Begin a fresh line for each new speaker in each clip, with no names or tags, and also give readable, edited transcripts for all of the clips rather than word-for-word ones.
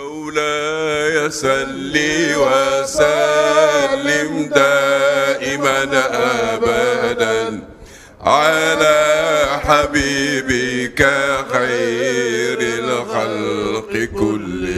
مولاي صل وسلم دائما أبدا على حبيبك خير الخلق كلهم.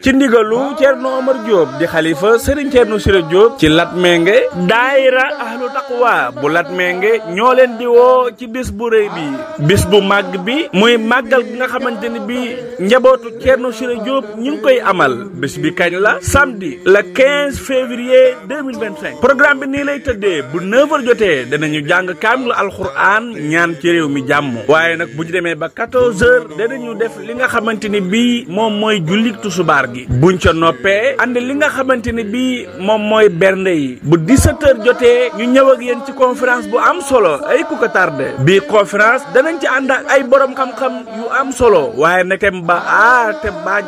ci ndigalu Thierno Omar Diop di xalifa Serigne Thierno Siré Diop ci Latmingué daayira ahlu taqwa bu Latmingué ñoo leen di woo ci bis bu rëy bi bis bu màgg bi muy màggal gi nga xamante ni bi njabootu Thierno Siré Diop ñu ngi koy amal bis bi kañ la samedi le 15 février 2025 programme bi nii lay tëddee bu 9h jotee danañu jàng kaamilu alxuraan ñaan ci réew mi jàmm waaye nag bu ñu demee ba 14h danañu def li nga xamante ni bii moom mooy julli tusubaar gi buñ ca noppee andi li nga xamante ni bii moom mooy bernde yi bu 17h jotee ñu ñëw ak yéen ci conférence bu am solo ay ku ko tardé bii conférence danañ ci ànd ak ay borom xam-xam yu am solo waaye nag tem ba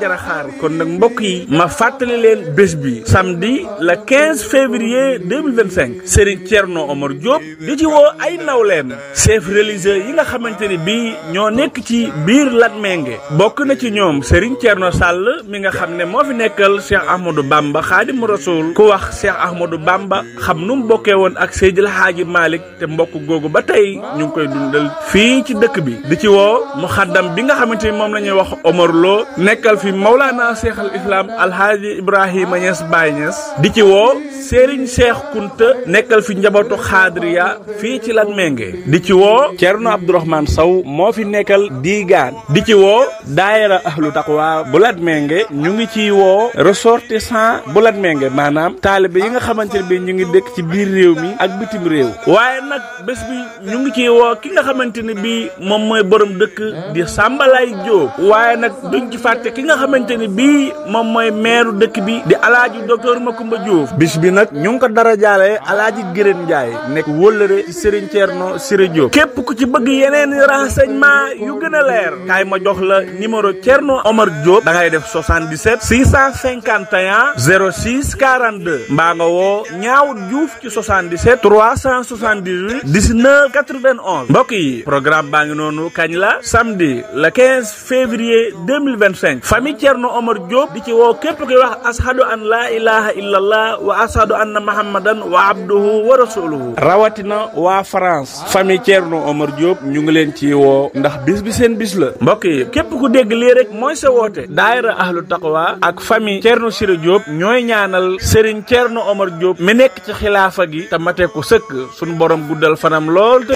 jara xaar kon nag mbokk yi ma fàttali leen bés bi samedi le 15 février 2025 Serigne Thierno Omar Diop di ci woo ay nawleen chef religieux yi nga xamante ni bii ñoo nekk ci biir Latmingué bokk na ci ñoom Serigne Thierno Sall mi nga xam ne moo fi nekkal Cheikh Ahmadou Bamba Xaadimu Rasuul ku wax Cheikh Ahmadou Bamba xam nu mu bokkee woon ak Seydil Haaji Malick te mbokk googu ba tey ñu ngi koy dundal fii ci dëkk bi di ci woo muxaddam bi nga xamante ni moom la ñuy wax Omar Lo nekkal fi Mawlana Cheikh al Islam Alhaaji Ibrahima Niass Baye Niass di ci woo Serigne Cheikh Kunta nekkal fi njabootu Xaadiriya fii ci Latmingué di ci woo Thierno Abdourahmane Sow moo fi nekkal Digaan di ci woo daayira ahlu taqwa bu Latmingué ñu ngi ci woo ressortissant bu Latmingué maanaam taalibe yi nga xamante ne bi ñu ngi dëkk ci biir réew mi ak bitim réew waaye nag bés bi ñu ngi ciy woo ki nga xamante ne bi moom mooy borom dëkk di Sambalay Diop waaye nag duñ ci fàtte ki nga xamante ne bii moom mooy meeru dëkk bi di alaaji docteur Macoumba Diouf bis bi nag ñu ngi ko dara jaale alaaji Gërën Ndiaye nekk wóllëre ci Serigne Thierno Siré Diop képp ku ci bëgg yeneen renseignement yu gën a leer kaay ma jox la numéro Thierno Omar Diop da ngay def 77 651 06 42 mbaa nga woo ñaaw Diouf ci 77 378 19 91 mbokk yi programme baa ngi noonu kañ la samedi le 15 février 2025 famille Thierno Omar Diop di ci woo képp koy wax ashadu an la ilaha illallah wa ashadu anna muhammadan wa abduhu wa rasuluhu rawatina waa France famille Thierno Omar Diop ñu ngi leen ci woo ndax bis bi seen bis la mbokk yi képp ku dégg lii rek mooy sa woote daayira ahlu taqwa ak famille Thierno Siré Diop ñooy ñaanal Serigne Thierno Omar Diop mi nekk ci xilaafa gi te mate ko sëkk suñu borom guddal fanam lool te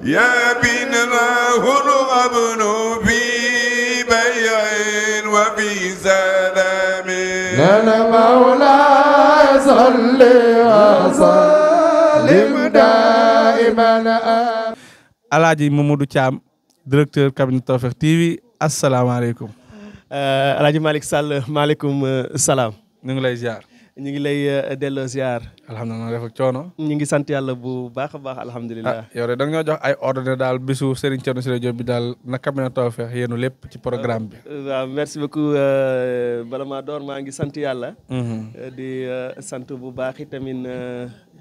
يا بناه الغبن في بيع وفي سلام
لنا مولاي صل وسلم دائما
Alaaji Mamadou Thiam directeur cabinet Tawfekh TV asalaamaaleykum.
Alaaji Malick Sall maaleykum salaam.
ñu ngi lay ziar.
ñu ngi lay delloo ziar.
alhamdulilah def ak coono.
ñu ngi sant yàlla bu baax a baax alhamdulilah.
yow de da nga ñoo jox ay ordre daal bisu Serigne Thierno Siré Diop bi daal na cabinet Tawfekh yéenu lépp ci programme bi.
waaw merci beaucoup bala maa door maa ngi sant yàlla. di sant bu baax itamit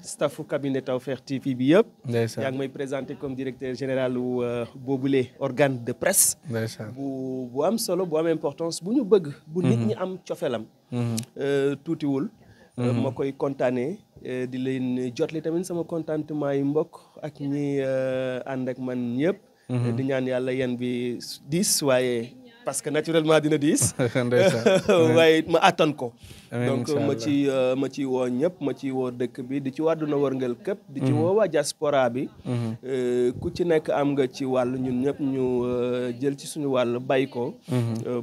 staffu cabinet Tawfekh TV bi yëpp.
ndeysaan
yaa ngi may présenté comme directeur général wu boobule organe de presse.
ndeysaan
bu am solo bu am importance bu ñu bëgg. bu nit ñi am cofelam. tuutiwul. ma koy kontaanee di leen jotli tamit sama contentement yi mbokk ak ñi ànd ak man ñëpp. di ñaan yàlla yéen bi diis waaye parce que naturellement dina diis. waaye ma attan ko. donc ma ci woo ñëpp ma ci woo dëkk bi di ci wàdduna wërngal këpp di ci woo waa diaspora bi. ku ci nekk am nga ci wàll ñun ñëpp ñu jël ci suñu wàll bàyyi ko.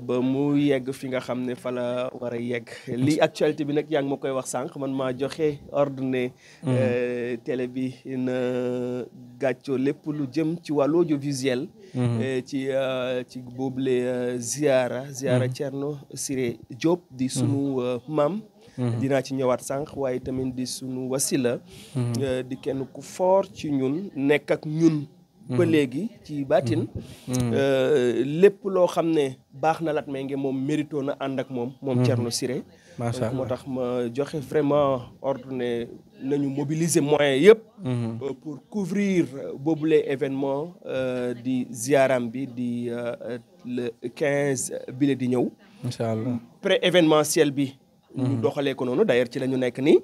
ba mu yegg fi nga xam ne fa la war a yegg lii actualité bi nag yaa ngi ma koy wax sànq man maa joxe ordre télé bi na gàccoo lépp lu jëm ci wàllu audiovisuel. ci boobule ziara Thierno Siré Diop di sunu maam. dinaa ci ñëwaat sànq waaye tamit di sunu wasila. di kenn ku fort ci ñun nekk ak ñun ba léegi ci baatin lépp loo xam ne baax na Latmingué moom mérito na ànd ak moom Thierno Siré
macha allah
moo tax ma joxe vraiment ordre ne nañu mobiliser moyens yëpp pour couvrir boobule événement di ziaram bi di le 15 bile di ñëw
incha allah
pré événementiel bi ñu doxalee ko noonu d'ailleurs ci la ñu nekk nii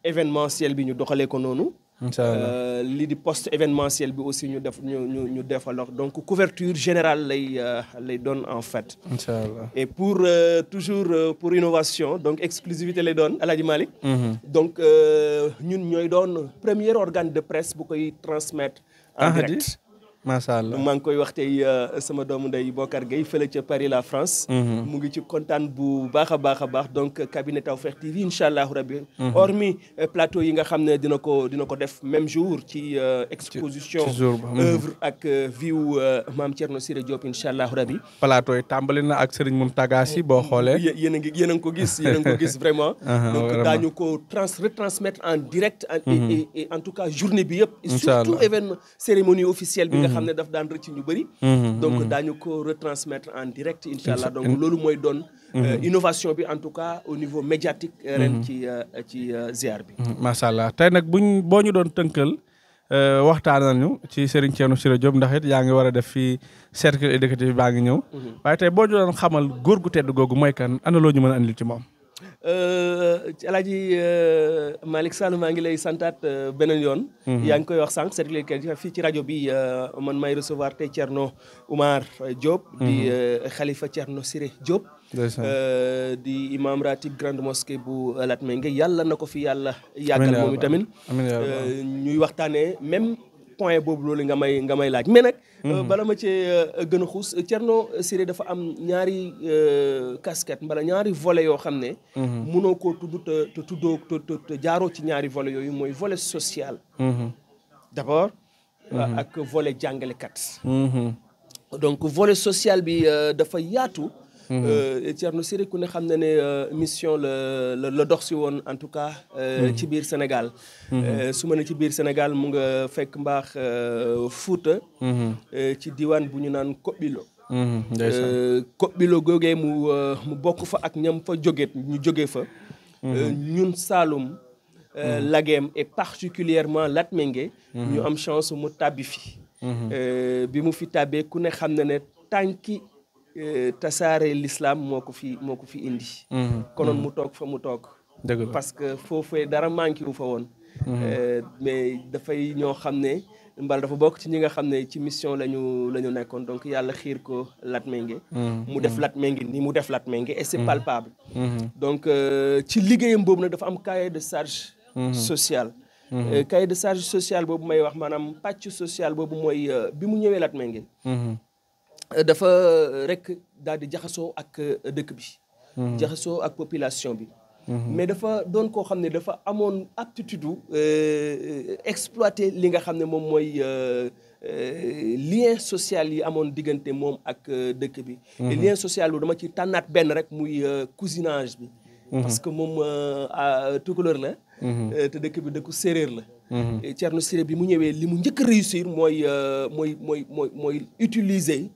événementiel bi ñu doxalee ko noonu
incha allah
lii di post événementiel bi aussi ñu defal donc couverture générale lay doon en fait.
incha allah
et pour toujours pour innovation donc exclusivité lay doon El Hadj Malick. donc ñun ñooy doon premier organe de presse bu koy transmettre en direct.
macha allah
maa ngi koy wax tey sama doomu ndey Bokar Gueye fële ca Paris la France. mu ngi ci kontaan bu baax a baax donc cabinet Tawfekh TV incha allah rabbi. hormis plateau yi nga xam ne dina ko def même jour ci exposition. œuvre ak viu maam Thierno Siré Diop incha allah rabbi.
plateau yi tàmbali na ak Serigne Mountaga Sy boo xoolee.
yéen a ngi ko gis vraiment. donc daañu ko retransmettre en direct. et en tout cas journée bi yëpp. et surtout événement cérémonie officielle bi nga xam ne daf daan rëcc ñu bëri. donc daañu ko retransmettre en direct incha allah donc loolu mooy doon innovation bi en tout cas au niveau médiatique ren ci ziar bi.
macha allah tey nag boo ñu doon tënkal waxtaan nañu ci Serigne Thierno Siré Diop ndax it yaa ngi war a def fii cercle éducatif baa ngi ñëw. waaye tey boo ñu doon xamal góor gu tedd googu mooy kan ana loo ñu mën a andil ci moom.
El Hadj Malick Sall maa ngi lay santaat beneen yoon. yaa ngi koy wax sànq cercle éducatif fii ci rajo bi man may recevoir tey Thierno Oumar Diop. di Khalifa Thierno Siré Diop. di imam ratib grande mosquée bu Latmingué yàlla na ko fi yàlla yàggal moom itamit ñuy waxtaanee même point boobu loolu nga may laaj mais nag bala ma cee gën a xuus Thierno Siré dafa am ñaari casquette mbala ñaari volet yoo xam ne mënoo koo tudd te tuddoo te jaaroo ci ñaari volet yooyu mooy volet social d'abord ak volet jàngalekat donc volet social bi dafa yaatu Thierno Siré ku ne xam na ne mission la dox si woon en tout cas ci biir Sénégal su ma ne ci biir Sénégal mu nga fekk mbaax Fuuta ci diwaan bu ñu naan Koɓilo Koɓilo googee mu bokk fa ak ñam fa ñu jógee fa ñun Saloum Laguem et particulièrement Latmingué ñu am chance mu tàbbi fi bi mu fi tàbbee ku ne xam na ne tànki tasaare l'islam moo ko fi indi konoon mu toog fa mu toog parce que foofee dara manqué wu fa woon mais dafay ñoo xam ne mbal dafa bokk ci ñi nga xam ne ci mission la ñu nekkoon donc yàlla xiir ko Latmingué mu def Latmingué ni mu def Latmingué et c'est palpable donc ci liggéeyam boobu nag dafa am cahier de charge social cahier de charge social boobu may wax maanaam pàcc social boobu mooy bi mu ñëwee Latmingué dafa rek daal di jaxasoo ak dëkk bi jaxasoo ak population bi mais dafa doon koo xam ne dafa amoon aptitude exploiter li nga xam ne moom mooy lien social yi amoon diggante moom ak dëkk bi et lien social lu dama ci tànnaat benn rek muy cousinage bi parce que moom tukulóor la te dëkk bi dëkku séeréer la Thierno Siré bi mu ñëwee li mu njëkk a réussir mooy utiliser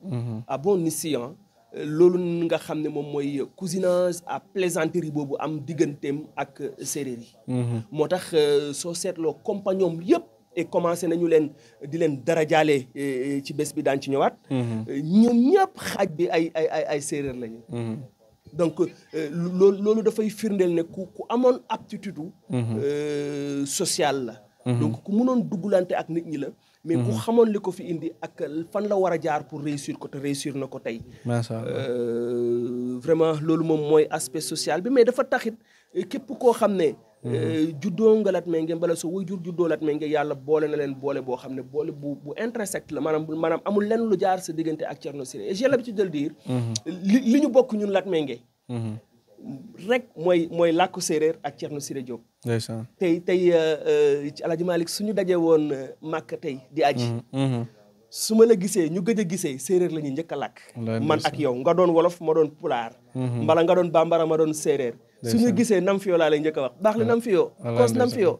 à bon escient loolu nga xam ne moom mooy cousinage à plaisanterie boobu am digganteem ak séeréer yi moo tax soo seetloo compagnon yëpp et commencé nañu di leen darajaale ci bés bi daan ci ñëwaat ñoom ñëpp xaaj bi ay séeréer lañu donc loolu dafay firndeel ne ku amoon aptitude sociale la donc ku mënoon duggulante ak nit ñi la mais ku xamoon li ko fi indi ak fan la war a jaar pour réussir ko te réussir na ko tey vraiment loolu moom mooy aspect social bi mais dafa taxit képp koo xam ne juddoo nga Latmingué mbala sa waajur juddoo Latmingué yàlla boole na leen boole boo xam ne boole bu intersect la maanaam amul lenn lu jaar sa diggante ak Thierno Siré et j'ai l'habitude de le dire li ñu bokk ñun Latmingué rek mooy làkku séeréer ak Thierno Siré Diop tey ci El Hadj Malick suñu dajee woon Màkka tey di aji su ma la gisee ñu gëj a gisee séeréer la ñuy njëkk a làkk man ak yow nga doon wolof ma doon pulaar mbala nga doon bambara ma doon séeréer suñu gisee nam fiyo laa lay njëkk a wax baax li nam fiyo koos nam fiyo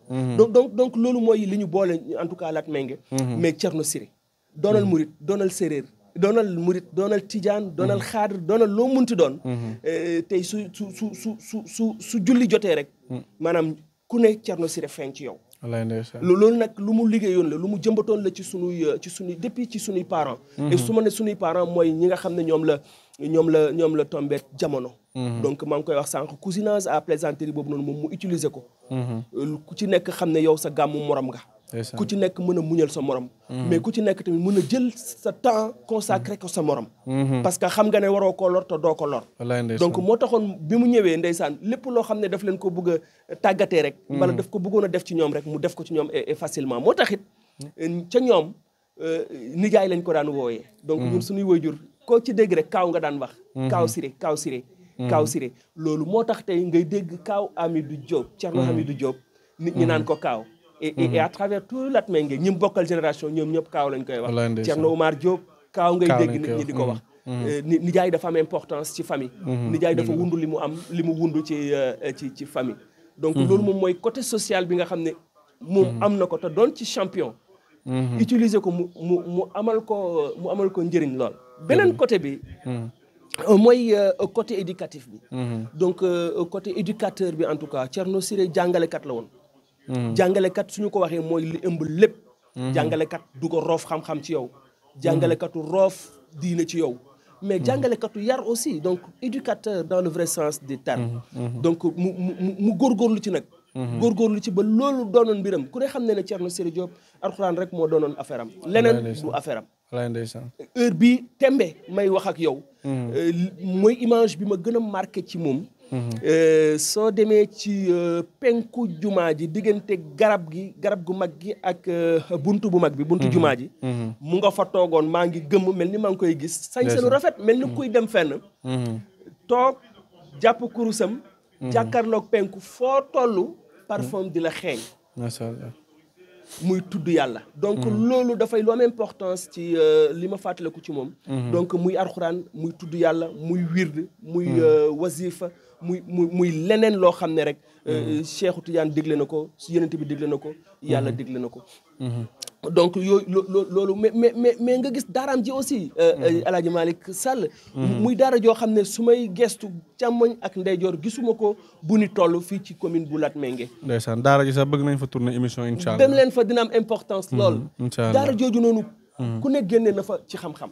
donc loolu mooy li ñu boole en tout cas Latmingué mais Thierno Siré doonal murit doonal séréer doonal murit doonal tijaan doonal xaadir doonal loo munti doon tey su julli jotee rek maanaam ku ne Thierno Siré feeñ ci yow loolu nag lu mu liggéeyoon la lu mu jëmbatoon la ci sunuy depuis ci sunuy parents et su ma ne sunuy parents mooy ñi nga xam ne ñoom la tombé jamono donc maa ngi koy wax sànq cousinage à plaisanterie boobu noonu moom mu utiliser ko ku ci nekk xam ne yow sa gàmmu morom nga ku ci nekk mën a muñal sa morom mais ku ci nekk tamit mën a jël sa temps consacré ko sa morom parce que xam nga ne waroo koo lor te doo ko lor donc moo taxoon bi mu ñëwee ndeysaan lépp loo xam ne daf leen ko bëgg a tàggatee rek wala daf ko bëggoon a def ci ñoom rek mu def ko ci ñoom et facilement moo taxit ca ñoom nijaay lañ ko daan wooyee donc ñun suñuy waajur koo ci dégg rek kaaw nga daan wax kaaw Siré loolu moo tax tey ngay dégg kaaw Hamidou Diop Thierno Hamidou Diop nit ñi naan ko kaaw et à travers tout Latmingué ñi mu bokkal génération ñoom ñëpp kaaw lañ koy wax Thierno Oumar Diop kaaw ngay dégg nit ñi di ko wax nijaay dafa am importance ci famille nijaay dafa wundu li mu wundu ci famille donc loolu moom mooy côté social bi nga xam ne moom am na ko te doon ci champion utiliser ko mu amal ko njëriñ lool beneen côté bi mooy côté éducatif bi donc côté éducateur bi en tout cas Thierno Siré jàngalekat la woon jàngalekat suñu ko waxee mooy li ëmb lépp jàngalekat du ko roof xam-xam ci yow jàngalekatu roof diine ci yow mais jàngalekatu yar aussi donc éducateur dans le vrai sens du terme donc mu góorgóorlu ci nag góorgóorlu ci ba loolu doonoon mbiram ku ne xam ne Thierno Siré Diop alxuraan rek moo doonoon affaire am leneen du affaire am heure bi tembe may wax ak yow mooy image bi ma gën a marqué ci moom soo demee ci penku jumaa ji diggante garab gu mag gi ak buntu bu mag bi buntu jumaa ji mu nga fa toogoon maa ngi gëmm mel ni maa ngi koy gis sañse lu rafet mel ni kuy dem fenn toog jàpp kurusam jàkkaarloog penku foo tollu parfum di la xeeñ
macha allah
muy tudd yàlla donc loolu dafay lu am importance ci li ma fàttaliku ci moom donc muy alxuraan muy tudd yàlla muy wird muy wasifa muy leneen loo xam ne rek Cheikhu Tidiane digle na ko Yonent bi digle na ko yàlla digle na ko donc yooyu loolu mais nga gis daaraam ji aussi El Hadj Malick Sall muy daara joo xam ne su may gestu càmmoñ ak ndeyjoor gisuma ko bu ni toll fii ci commune bu Latmingué
ndeysaan daara ji sax bëgg nañ fa tourner émission incha allah
dem leen fa dina am importance lool daara jooju noonu ku ne génne na fa ci xam-xam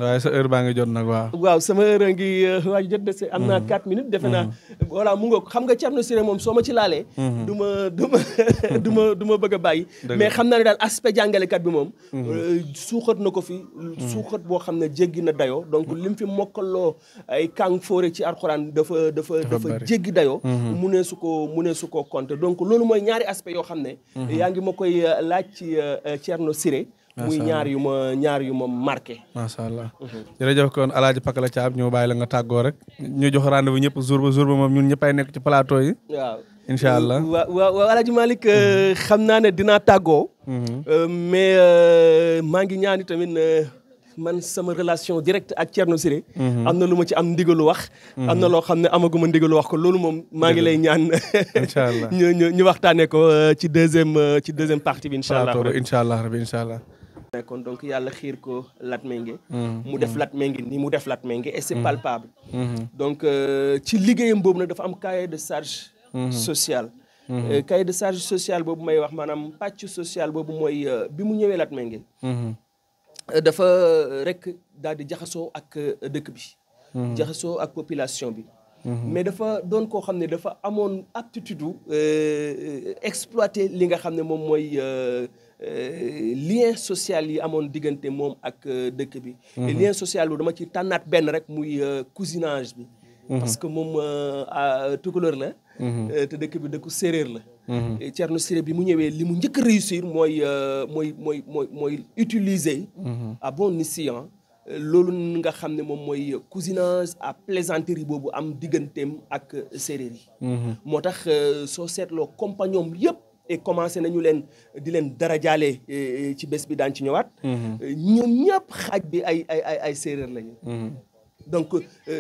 waaye sa heure baa ngi jot nag
waaw sama heure a ngi waaj jot de am naa 4 minutes defe naa voilà mu nga xam nga Thierno Siré moom soo ma ci laalee du ma bëgg a bàyyi mais xam naa ne daal aspect jàngalekat bi moom suuxat na ko fi suuxat boo xam ne jéggi na dayoo donc lim fi mokkaloo ay kàng fóore ci alxuraan dafa jéggi dayoo mu ne su ko compter donc loolu mooy ñaari aspect yoo xam ne yaa ngi ma koy laaj ci Thierno Siré muy ñaar yu ma marqué.
macha allah jërëjëf kon Alaaji Pakala Thiam ñu bàyyi la nga tàggoo rek ñu jox rendez-vous ñëpp jour ba moom ñun ñëppay nekk ci plateau yi.
waaw
incha allah
waaw Alaaji Malick xam naa ne dinaa tàggoo. mais maa ngi ñaani tamit man sama relation directe ak Thierno Siré. am na lu ma ci am ndigalu wax. am na loo xam ne amaguma ndigalu wax ko loolu moom maa ngi lay ñaan.
incha allah
ñu waxtaanee ko ci deuxième partie bi incha allah.
incha allah rabi incha allah.
kon donc yàlla xiir ko Latmingué mu def Latmingué ni mu def Latmingué et c'est palpable donc ci liggéeyam boobu nag dafa am cahier de charge social cahier de charge social boobu may wax maanaam pàcc social boobu mooy bi mu ñëwee Latmingué dafa rek daal di jaxasoo ak dëkk bi jaxasoo ak population bi mais dafa doon koo xam ne dafa amoon aptitude exploiter li nga xam ne moom mooy lien social yi amoon diggante moom ak dëkk bi lien social bi dama ci tànnaat benn rek muy cousinage bi parce que moom tukulóor la te dëkk bi dëkku séeréer la Thierno Siré bi mu ñëwee li mu njëkk a réussir mooy utiliser à bon escient loolu nga xam ne moom mooy cousinage à plaisanterie boobu am digganteem ak séeréer yi moo tax soo seetloo compagnon yëpp et commencé nañu di leen darajaale ci bés bi daan ci ñëwaat ñoom ñëpp xaaj bi ay séeréer lañu donc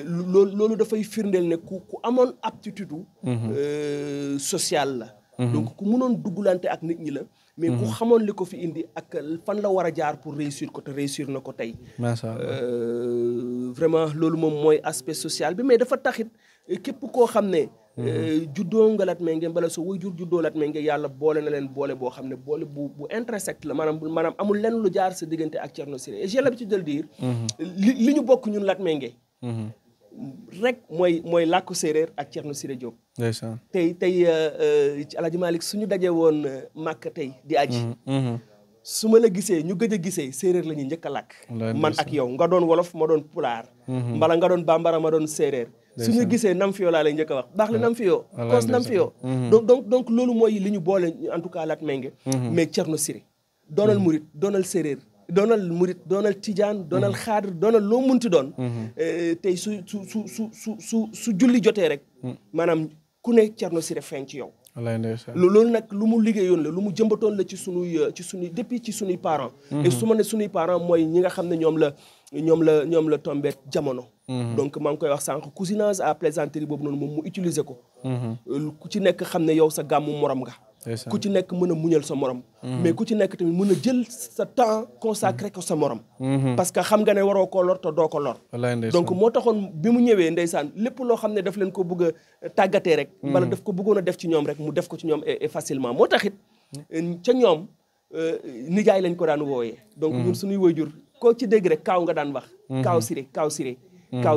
loolu dafay firndeel ne ku amoon aptitude sociale la donc ku mënoon duggulante ak nit ñi la mais ku xamoon li ko fi indi ak fan la war a jaar pour réussir ko te réussir na ko tey
macha allah
vraiment loolu moom mooy aspect social bi mais dafa taxit képp koo xam ne juddoo nga Latmingué mbala sa waajur juddoo Latmingué yàlla boole na leen boole boo xam ne boole bu intersect la maanaam amul lenn lu jaar sa diggante ak Thierno Siré et j'ai l'habitude de le dire li ñu bokk ñun Latmingué rek mooy làkku séeréer ak Thierno Siré Diop tey Alaaji Malick suñu dajee woon Màkka tey di aji su ma la gisee ñu gëj a gisee séeréer la ñuy njëkk a làkk man ak yow nga doon wolof ma doon pulaar mbala nga doon bambara ma doon séeréer suñu gisee nam fiyo laa lay njëkk a wax baax la nam fiyo koos nam fiyo donc loolu mooy li ñu boole en tout cas Latmingué mais Thierno Siré doonal murit doonal séeréer doonal murit doonal tijaan doonal xaadir doonal loo munti doon tey su julli jotee rek maanaam ku ne Thierno Siré feeñ ci yow loolu nag lu mu liggéeyoon la lu mu jëmbatoon la ci sunuy depuis ci sunuy parents et su ma ne sunuy parents mooy ñi nga xam ne ñoom la tombé jamono donc maa ngi koy wax sànq cousinage à plaisanterie boobu noonu moom mu utiliser ko ku ci nekk xam ne yow sa gàmmu morom nga ku ci nekk mën a muñal sa morom mais ku ci nekk tamit mën a jël sa temps consacré ko sa morom parce que xam nga ne waroo koo lor te doo ko lor donc moo taxoon bi mu ñëwee ndeysaan lépp loo xam ne daf leen ko bëgg a tàggatee rek wala daf ko bëggoon a def ci ñoom rek mu def ko ci ñoom et facilement moo taxit ca ñoom nijaay lañ ko daan wooyee donc ñun suñuy waajur koo ci dégg rek kaaw nga daan wax kaaw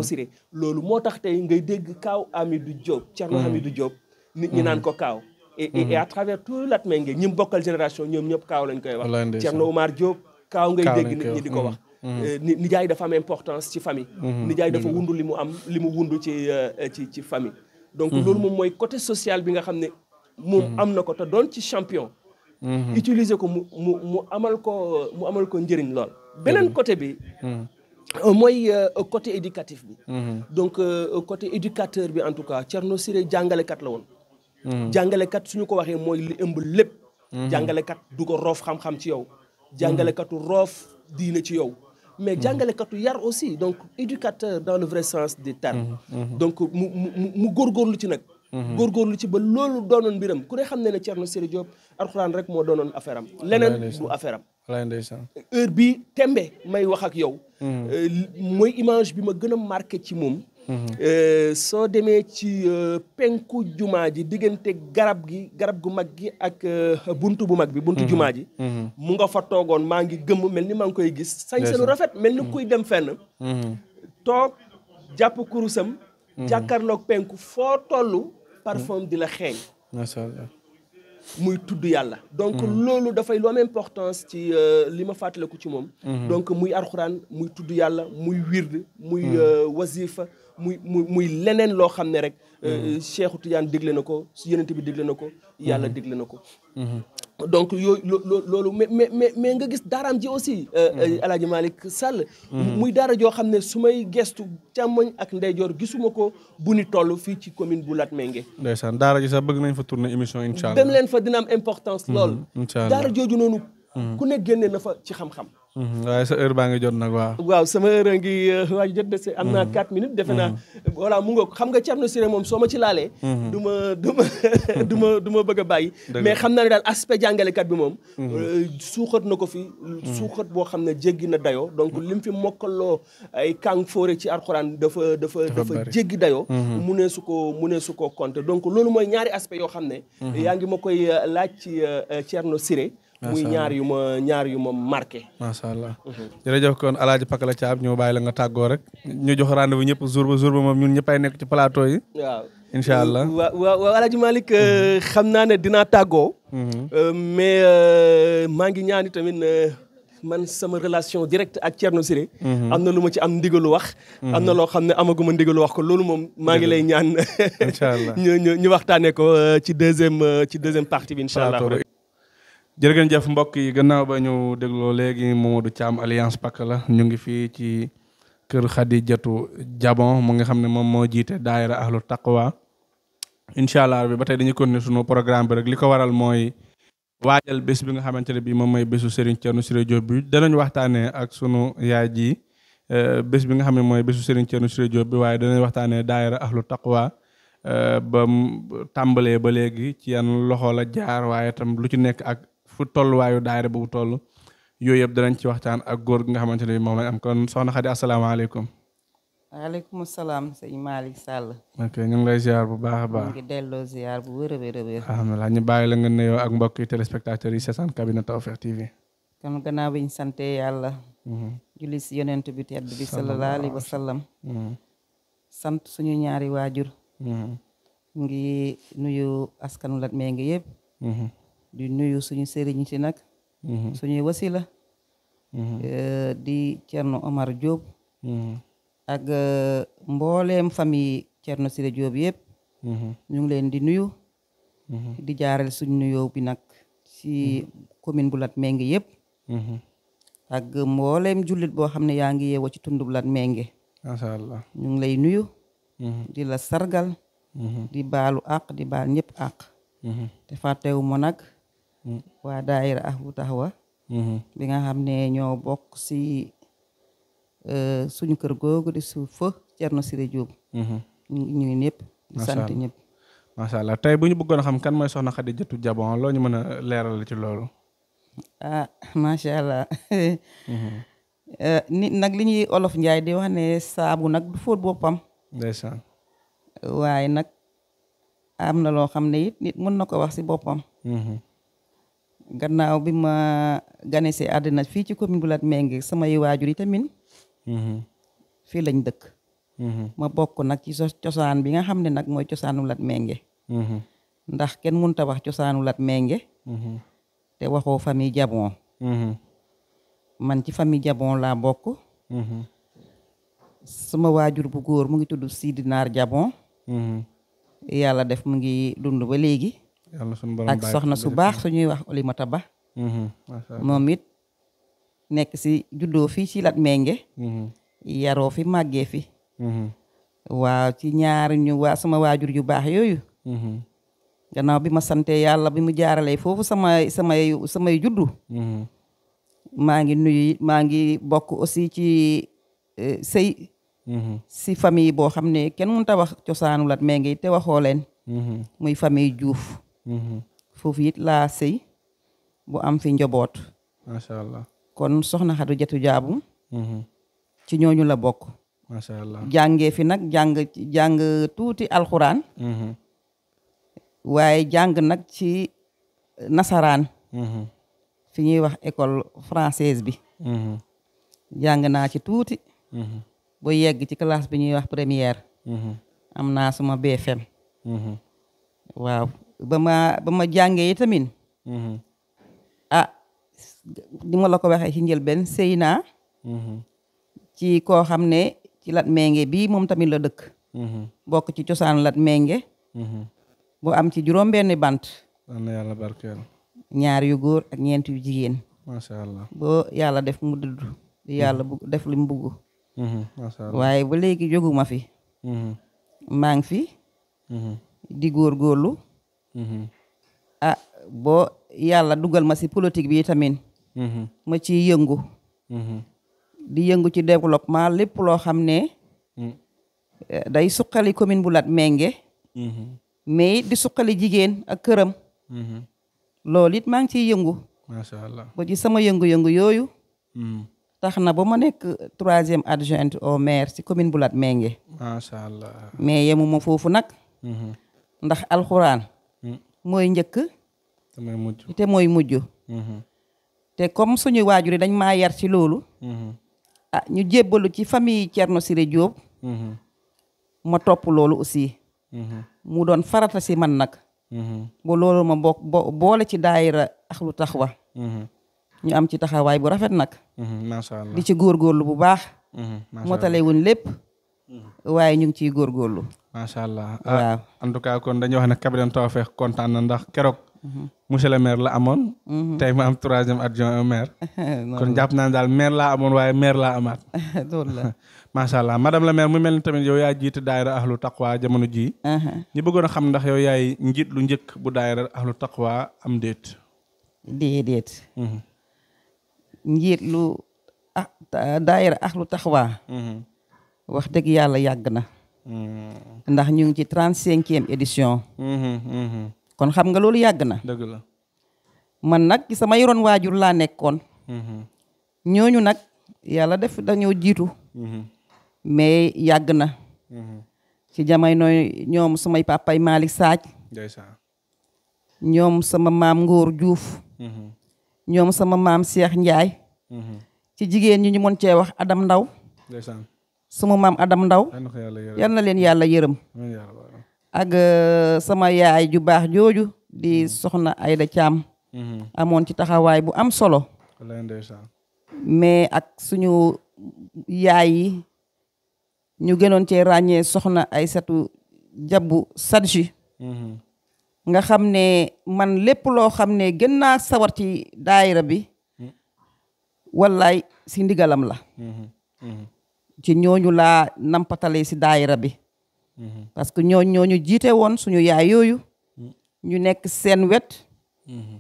Siré loolu moo tax tey ngay dégg kaaw Hamidou Diop Thierno Hamidou Diop nit ñi naan ko kaaw et à travers tout Latmingué ñi bokkal génération ñoom ñëpp kaaw lañ koy wax Thierno Oumar Diop kaaw ngay dégg nit ñi di ko wax nijaay dafa am importance ci famille nijaay dafa wundu li mu wundu ci famille donc loolu moom mooy côté social bi nga xam ne moom am na ko te doon ci champion utiliser ko mu amal ko njëriñ lool beneen côté bi mooy côté éducatif bi donc côté éducateur bi en tout cas Thierno Siré jàngalekat la woon jàngalekat suñu ko waxee mooy li ëmb lépp jàngalekat du ko roof xam-xam ci yow jàngalekatu roof diine ci yow mais jàngalekatu yar aussi donc éducateur dans le vrai sens du terme donc mu góorgóorlu ci nag góorgóorlu ci ba loolu doonoon mbiram ku ne xam ne Thierno Siré Diop alxuraan rek moo doonoon affaire am leneen du affaire am heure bi tembe may wax ak yow mooy image bi ma gën a marqué ci moom soo demee ci penku jumaa ji diggante garab gu mag gi ak buntu bu mag bi buntu jumaa ji mu nga fa toogoon maa ngi gëmm mel ni maa ngi koy gis sañ seenu rafet mel ni kuy dem fenn toog jàpp kurusam jàkkaarloog penku foo tollu parfum di la xeeñ
macha allah
muy tudd yàlla donc loolu dafay lu am importance ci li ma fàttaliku ci moom donc muy alxuraan muy tudd yàlla muy wird muy wasifa muy leneen loo xam ne rek Cheikhu Tidiane digle na ko Yonent bi digle na ko yàlla digle na ko donc yooyu loolu mais nga gis daaraam ji aussi Alaaji Malick Sall muy daara joo xam ne su may gestu càmmoñ ak ndeyjoor gisuma ko bu ni toll fii ci commune bu Latmingué
ndeysaan daara ji sax bëgg nañ fa tourner émission incha allah
dem leen fa dina am importance lool daara jooju noonu ku ne génne na fa ci xam-xam
waaye sa heure baa ngi jot nag
waaw sama heure ngi waaj jot de am naa 4 minutes defe naa voilà mu nga xam nga Thierno Siré moom soo ma ci laalee du ma bëgg a bàyyi mais xam naa ne daal aspect jàngalekat bi moom suuxat na ko fi suuxat boo xam ne jéggi na dayoo donc lim fi mokkaloo ay kàng fóore ci alxuraan dafa jéggi dayoo mu ne su ko compter donc loolu mooy ñaari aspect yoo xam ne yaa ngi ma koy laaj ci Thierno Siré muy ñaar yu ma marqué.
macha allah jërëjëf kon Alaaji Pakala Thiam ñoo bàyyi la nga tàggoo rek ñu jox rendez-vous ñëpp jour ba moom ñun ñëppay nekk ci plateau yi.
waaw
incha allah
waaw Alaaji Malick xam naa ne dinaa tàggoo. mais maa ngi ñaani tamit man sama relation directe ak Thierno Siré. am na lu ma ci am ndigalu wax. am na loo xam ne amaguma ndigalu wax ko loolu moom maa ngi lay ñaan.
incha allah
ñu waxtaanee ko ci deuxième partie bi incha allah.
jërëjëf mbokk yi gannaaw ba ñu dégloo léegi Mamadou Thiam Alliance Pakala ñu ngi fii ci kër Khadijatou Diabon mu nga xam ne moom moo jiite daayira ahlu taqwa incha allah bi ba tey dañuy continuer sunu programme bi rek li ko waral mooy waajal bés bi nga xamante ne bii moom mooy bésu Serigne Thierno Siré Diop bi danañ waxtaanee ak sunu yaay ji bés bi nga xam ne mooy bésu Serigne Thierno Siré Diop bi waaye danañ waxtaanee daayira ahlu taqwa ba tàmbalee ba léegi ci yan loxo la jaar waaye tam lu ci nekk ak fu tolluwaayu daayira bu toll yooyu yëpp danañ ci waxtaan ak góor gi nga xamante ne moom lañ am kon soxna Khady asalaamaaleykum.
waaleykum salaam sëñ Malick Sall.
ok ñu ngi lay ziar bu baax a baax.
ñu ngi delloo ziar bu wér a wér a wér.
alhamdulilah ñu bàyyi la nga nuyoo ak mbokki téléspectateurs yi seetaan cabinet Tawfekh TV.
kon gannaaw bi ñu sante yàlla. julli si yonent bi tedd bi sallallahu alayhi wa sallam. sant suñu ñaari waajur. ngi nuyu askanu Latmingué yëpp. di nuyu suñu sëriñ si nag. suñuy wasila. di Thierno Omar Diop. ak mbooleem famille Thierno Siré Diop yëpp. ñu ngi leen di nuyu. di jaaral suñu nuyoo bi nag ci commune bu Latmingué yëpp. ak mbooleem jullit boo xam ne yaa ngi yeewoo ci tund bu Latmingué.
macha allah
ñu ngi lay nuyu. di la sargal. di baalu àq di baal ñëpp àq. te fàttewu ma nag. waa daayira Ahlu Taxwa. bi nga xam ne ñoo bokk ci suñu kër googu di suuf fa Thierno Siré Diop. ñu ngi ñëpp di sant ñëpp.
macha allah tey bu ñu bëggoon xam kan mooy soxna Khadijatou Diabon loo ñu mën a leeral ci loolu.
macha allah. nit nag li ñuy olof Njaay di wax ne saabu nag du fóot boppam.
ndeysaan.
waaye nag am na loo xam ne it nit mën na ko wax ci boppam. gannaaw bi ma ganesee àddina fii ci commune bu Latmingué samay waajur yi tamit. fii lañ dëkk. ma bokk nag ci cosaan bi nga xam ne nag mooy cosaanu Latmingué. ndax kenn mënut a wax cosaanu Latmingué. te waxoo famille Diabon. man ci famille Diabon laa bokk. sama waajur bu góor mu ngi tudd Sidi Naar Diabon. yàlla def mu ngi dund ba léegi. ak soxna su baax suñuy wax Olimata Ba. moom it nekk ci juddoo fii ci Latmingué. yaroo fi màggee fi. waaw ci ñaar ñu sama waajur yu baax yooyu. gannaaw bi ma sante yàlla bi mu jaaralee foofu samay juddu. maa ngi bokk aussi ci sëy. si famille boo xam ne kenn mënut a wax cosaanu Latmingué te waxoo leen. muy famille Diouf. foofu it laa sëy bu am fi njaboot.
macha allah
kon soxna Khadijatou Diabon. ci ñooñu la bokk.
macha allah
jàngee fi nag jàng tuuti alxuraan. waaye jàng nag ci nasaraan. fi ñuy wax école française bi. jàng naa ci tuuti. ba yegg ci classe bi ñuy wax première. am naa suma BFM. waaw ba ma jàngee yi tamit. ni ma la ko waxee ci njëlbeen sëy naa. ci koo xam ne ci Latmingué bii moom tamit la dëkk. bokk ci cosaanu Latmingué. bu am ci juróom-benni bant.
am na yàlla barkeel.
ñaar yu góor ak ñeent yu jigéen.
macha allah
boo yàlla def mu dudd. yàlla def li mu bugg.
macha allah
waaye ba léegi jóguma fi. maa ngi fi. di góorgóorlu. boo yàlla dugal ma ci politique bi tamit. ma ciy yëngu. di yëngu ci développement lépp loo xam ne. day suqali commune bu Latmingué. mais di suqali jigéen ak këram. loolu it maa ngi ciy yëngu.
macha allah
ba ci sama yëngu-yëngu yooyu. tax na ba ma nekk 3e adjointe au maire ci commune bu Latmingué.
macha allah
mais yemuma foofu nag. ndax alxuraan. mooy njëkk. te mooy mujj. te comme suñu waajur yi dañ maa yar ci loolu. ñu jébbalu ci famille Thierno Siré Diop. ma topp loolu aussi. mu doon farata si man nag. ba loolu ma boole ci daayira Ahlu Taxwa. ñu am ci taxawaay bu rafet nag.
macha allah
di ci góorgóorlu bu baax. motale wuñ lépp. waaye ñu ngi ciy góorgóorlu.
macha allah
waaw
en tout cas kon dañuy wax ne cabinet Tawfekh kontaan na ndax keroog. monsieur le maire la amoon. tey ma am 3e adjoint au maire. kon jàpp naa ne daal maire laa amoon waaye maire laa amaat.
loolu la.
macha allah madame la maire mu mel ni tamit yow yaa jiite daayira Ahlu Taqwa jamono jii. ñu bëggoon a xam ndax yow yaay njiit lu njëkk bu daayira Ahlu Taqwa am déet.
déedéet. njiit lu daayira Ahlu Taxwa. wax dëgg yàlla yàgg na. ndax ñu ngi ci 35e édition kon xam nga loolu yàgg na
dëgg la
man nag ci sama yoroon waajur laa nekkoon ñooñu nag yàlla def dañoo jiitu mais yàgg na ci jamono ñoom samay papay Malick Sadj
ndeysaan
ñoom sama maam Ngóor Diouf ñoom sama maam Cheikh Ndiaye ci jigéen ñi ñu mën cee wax Adam Ndaw
ndeysaan
sama maam Adam Ndaw yal na leen yàlla yërëm ak sama yaay ju baax jooju di soxna Ayda Thiam amoon ci taxawaay bu am solo mais ak suñu yaay yi ñu gënoon cee ràññee soxna Aysatu Jabu Sadji nga xam ne man lépp loo xam ne gën naa sawar ci daayira bi wallaay si ndigalam la ci ñooñu laa nampatale si daayira bi parce que ñooñu jiite woon suñu yaay yooyu ñu nekk seen wet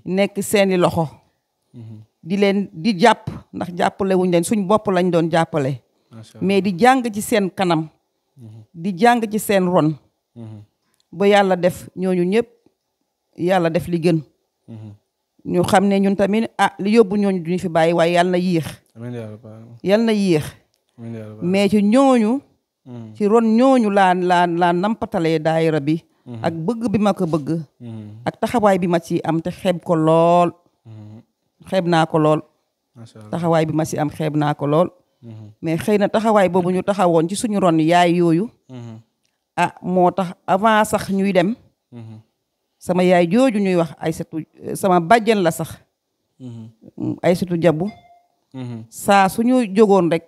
nekk seeni loxo di leen di jàpp ndax jàppale wuñ leen suñ bopp lañ doon jàppale mais di jàng ci seen kanam di jàng ci seen ron ba yàlla def ñooñu ñëpp yàlla def li gën ñu xam ne ñun tamit li yóbbu ñooñu duñu fi bàyyi waaye yàlla na yéex yàlla na yéex mais ci ñooñu ci ron ñooñu laa nampatalee daayira bi ak bëgg bi ma ko bëgg ak taxawaay bi ma ci am te xeeb ko lool xeeb naa ko lool taxawaay bi ma ci am xeeb naa ko lool mais xëy na taxawaay boobu ñu taxawoon ci suñu ron yaay yooyu moo tax avant sax ñuy dem sama yaay jooju ñuy wax Aysatu sama bàjjen la sax Aysatu Jabu saa suñu jógoon rek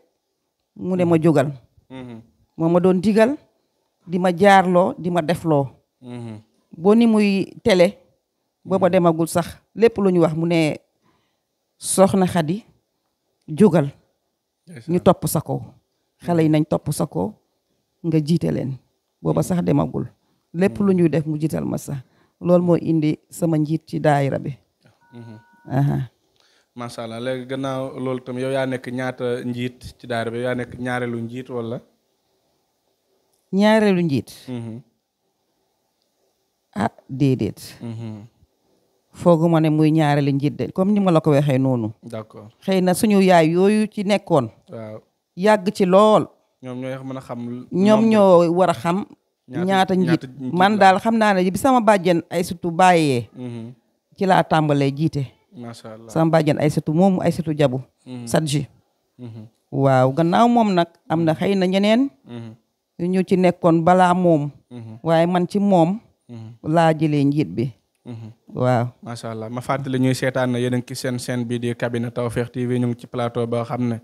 mu ne ma jógal moo ma doon digal di ma jaarloo di ma defloo boo ni muy télé booba demagul sax lépp lu ñu wax mu ne soxna Xadi jógal ñu topp sa kaw xale yi nañ topp sa kaw nga jiite leen booba sax demagul lépp lu ñuy def mu jiital ma sax loolu moo indi sama njiit ci daayira bi
macha allah léegi gannaaw loolu tam yow yaa nekk ñaata njiit ci daayira bi yaa nekk ñaareelu njiit wala
ñaareelu njiit déedéet fooguma ne muy ñaareelu njiit de comme ni ma la ko waxee noonu
d'accord
xëy na suñu yaay yooyu ci nekkoon
waaw
yàgg ci lool
ñoom ñooy mën a xam
ñoom ñoo war a xam ñaata njiit man daal xam naa ne bi sama bàjjen Aysatu bàyyee ci laa tàmbalee jiite
macha allah
sama bàjjen Aysatu moomu Aysatu Jabu Sadji waaw gannaaw moom nag am na xëy na ñeneen ñu ci nekkoon balaa moom waaye man ci moom laa jëlee njiit bi waaw
macha allah ma fàttali ñuy seetaan na yéen a ngi ci seen chaîne bi di cabinet Tawfekh TV ñu ngi ci plateau boo xam ne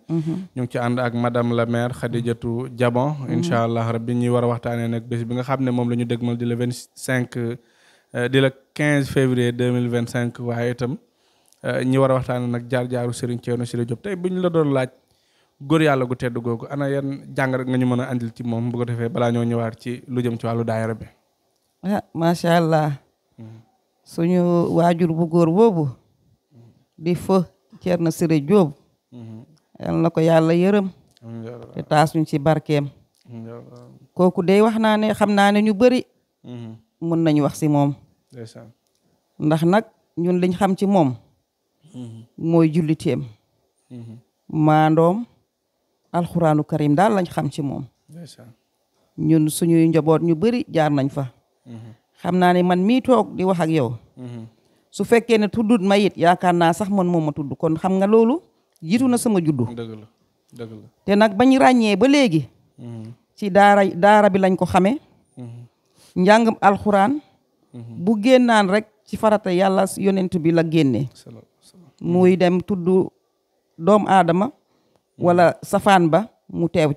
ñu ngi ci ànd ak madame la maire Khadijatou Diabon incha allah rabbi ñuy war a waxtaanee nag bés bi nga xam ne moom la ñu dëgmal di le 15 février 2025 waaye itam ñi war a waxtaanee nag jaar-jaaru Serigne Thierno Siré Diop tey bu ñu la doon laaj góor yàlla gu tedd googu ana yan jàngat nga ñu mën a andil ci moom bu ko defee balaa ñoo ñëwaat ci lu jëm ci wàllu daayira bi
macha allah suñu waajur bu góor boobu di feu Thierno Siré Diop yal na ko yàlla yërëm te taas ñu ci barkeem kooku day wax naa ne xam naa ne ñu bëri mën nañu wax ci moom ndax nag ñun liñ xam ci moom mooy julliteem maandoom alxuraanu karim daal lañ xam ci moom ñun suñuy njaboot ñu bëri jaar nañ fa xam naa ne man mii toog di wax ak yow su fekkee ne tuddut ma it yaakaar naa sax man moom ma tudd kon xam nga loolu jiitu na sama juddu
dëgg la
te nag bañ ràññee ba léegi ci daara bi lañ ko xamee njàngam alxuraan bu génnaan rek ci farata yàlla yonent bi la génnee muy dem tudd doomu aadama wala safaan ba mu teew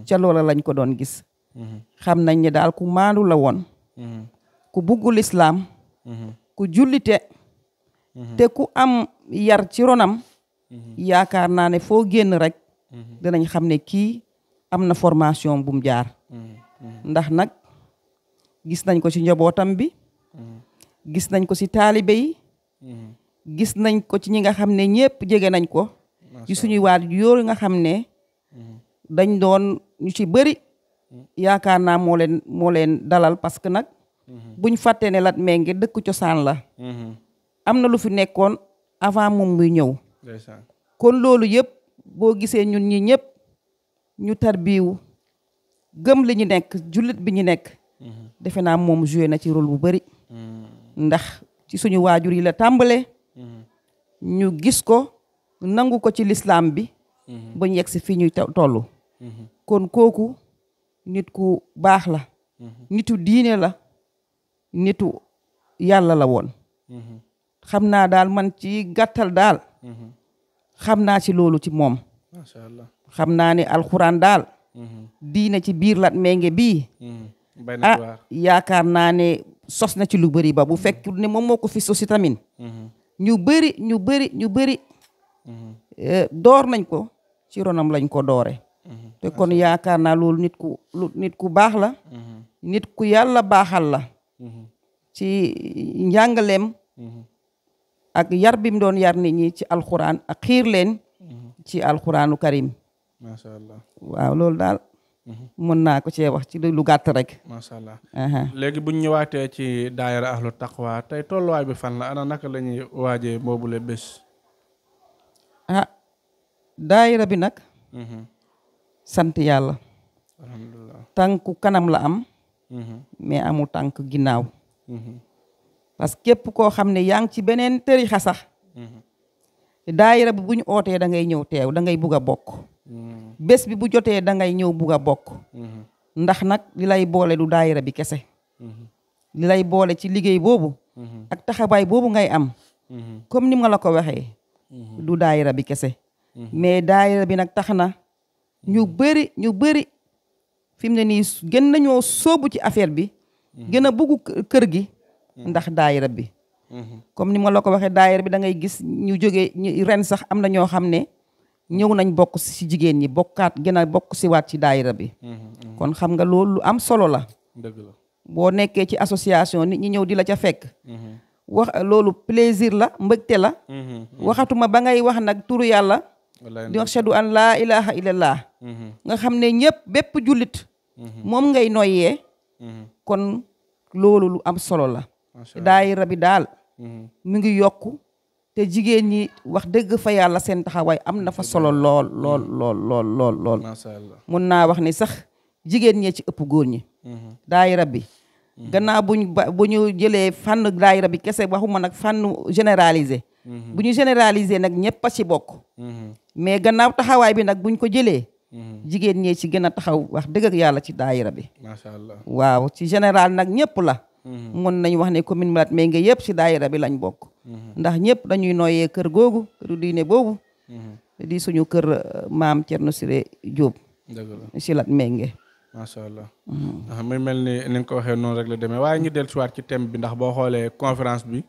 ca loola lañ ko doon gis xam nañ ne daal ku maandu la woon ku buggul islaam ku jullite te ku am yar ci ronam yaakaar naa ne foo génn rek dinañ xam ne kii am na formation bu mu jaar ndax nag gis nañ ko ci njabootam bi gis nañ ko ci taalibe yi gis nañ ko ci ñi nga xam ne ñëpp jege nañ ko ci suñuy waat yooyu nga xam ne dañ doon ñu ci bëri yaakaar naa moo leen dalal parce que nag buñ fàttee ne Latmingué dëkk cosaan la am na lu fi nekkoon avant moom muy ñëw kon loolu yëpp boo gisee ñun ñi ñëpp ñu tarbiwu gëm li ñu nekk jullit bi ñu nekk defe naa moom joué na ci rôle bu bari ndax ci suñu waajur yi la tàmbale ñu gis ko nangu ko ci lislaam bi ba ñu yegg si fii ñuy toll kon kooku nit ku baax la nitu diine la nitu yàlla la woon xam naa daal man ci gàttal daal xam naa ci loolu ci moom
macha allah
xam naa ne alxuraan daal diine ci biir Latmingué bii yaakaar naa ne sos na ci lu bëri ba bu fekk ne moom moo ko fi sosi tamit ñu bëri door nañ ko ci ronam lañ ko doore te kon yaakaar naa loolu nit ku baax la nit ku yàlla baaxal la ci njàngaleem ak yar bi mu doon yar nit ñi ci alxuraan ak xiir leen ci alxuraanu karim
macha allah
waaw loolu daal mën naa ko cee wax ci lu gàtt rek
macha allah léegi buñ ñëwaatee ci daayira ahlu taqwa tey tolluwaay bi fan la ana naka la ñuy waajee boobule bés
daayira bi nag sant yàlla
alhamdulilah
tànku kanam la am mais amul tànk ginnaaw parce que képp koo xam ne yaa ngi ci beneen tarixa sax daayira bi bu ñu ootee da ngay ñëw teew da ngay bugg a bokk bés bi bu jotee da ngay ñëw bugg a bokk ndax nag li lay boole du daayira bi kese li lay boole ci liggéey boobu ak taxawaay boobu ngay am comme ni ma la ko waxee du daayira bi kese mais daayira bi nag tax na ñu bëri fi mu ne nii gën nañoo sóobu ci affaire bi gën a bugg kër gi ndax daayira bi comme ni ma la ko waxee daayira bi da ngay gis ñu jógee ren sax am na ñoo xam ne ñëw nañ bokk si jigéen ñi bokkaat gën a bokk si waat ci daayira bi kon xam nga loolu lu am solo la
dëgg la
boo nekkee ci association nit ñi ñëw di la ca fekk wax loolu plaisir la mbëgte la waxatuma ba ngay wax nag turu yàlla di wax ashhadu an laa ilaha illallah nga xam ne ñëpp bépp jullit moom ngay noyyee kon loolu lu am solo la daayira bi daal mu ngi yokku te jigéen ñi wax dëgg fa yàlla seen taxawaay am na fa solo lool
masha Allah
mun naa wax ni sax jigéen ñee ci ëpp góor ñi daayira bi gannaaw bu ñu jëlee fànn daayira bi kese waxuma nag fànn généralisé bu ñu généralisé nag ñëpp a ci bokk mais gannaaw taxawaay bi nag buñ ko jëlee jigéen ñee ci gën a taxaw wax dëgg ak yàlla ci daayira bi
masha Allah
waaw ci général nag ñëpp la mën nañ wax ne commune Latmingué yëpp ci daayira bi lañ bokk ndax ñëpp dañuy nooyee kër googu këru diine boobu di suñu kër maam Thierno Siré Diop ci Latmingué
macha allah muy mel ni nga ko waxee noonu rek la demee waaye ñu dellu si waat ci thème bi ndax boo xoolee conférence bi